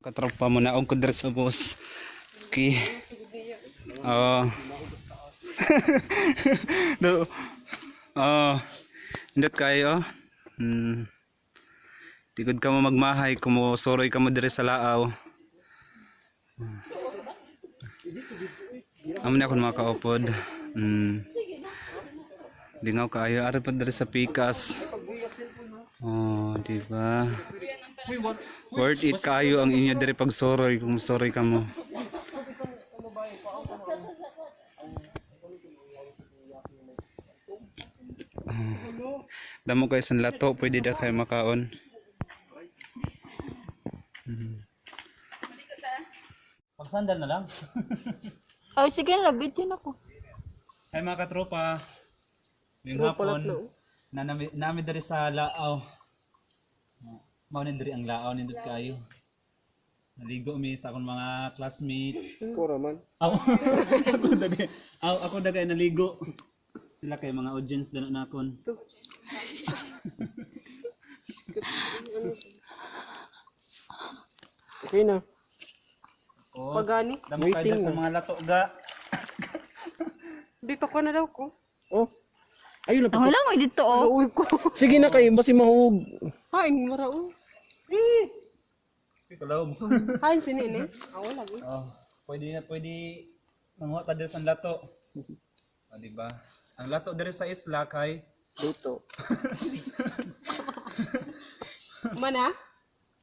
Katropa mo na og kudre sa boss. Okay. Oh. Do. Oh. Indot kayo. Tigod ka mo magmahay kung mo suroy ka mo diri sa laaw. Amo na akong mga kaupod. Lingaw kaayo ari pa diri sa pikas. Oh, di ba? Worth it kaayo ang inyo diri pagsuroy kung suroy ka mo. Oh. Damo kayo sa lato, pwede da kayo makaon. Pagsandal na lang. Ay, sige na, video na ko. Ay mga katropa, ngayong hapon, na nami diri sa Laaw. Mao ni diri ang Laaw nindot kayo. Naligo mi sa akong mga classmates. Ko raman. Aw, ako dagay. Aw, ako dagay naligo. Sila kay mga audience dana nakon. Okay na. Oh, Pagani. Damo kayo Waiting diri sa na. mga lato ga. Dito ko na daw ko. Oh. Ayun lang. Ang wala mo dito, oh. Uy ko. Sige na kayo, basi mahug. Hain mara oh. Kalaw. Hain sini ni. Aw lagi. Oh, pwede na pwede manguha ta diri sa lato. O, di ba? Ang lato diri sa isla kay Dito. Mana?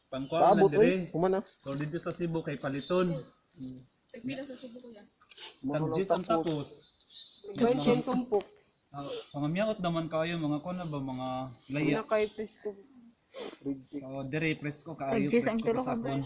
pangkuha na Paabot diri. oy. Kumana. Pero dito sa Cebu kay paliton. Tag-gis ang tapos. Gwen sumpok. Ah, pangamiyaot naman kayo mga kuno ba mga laya. Una kay presko. So dire presko kaayo Tag-gis ang presko tulo pa ka sa akon.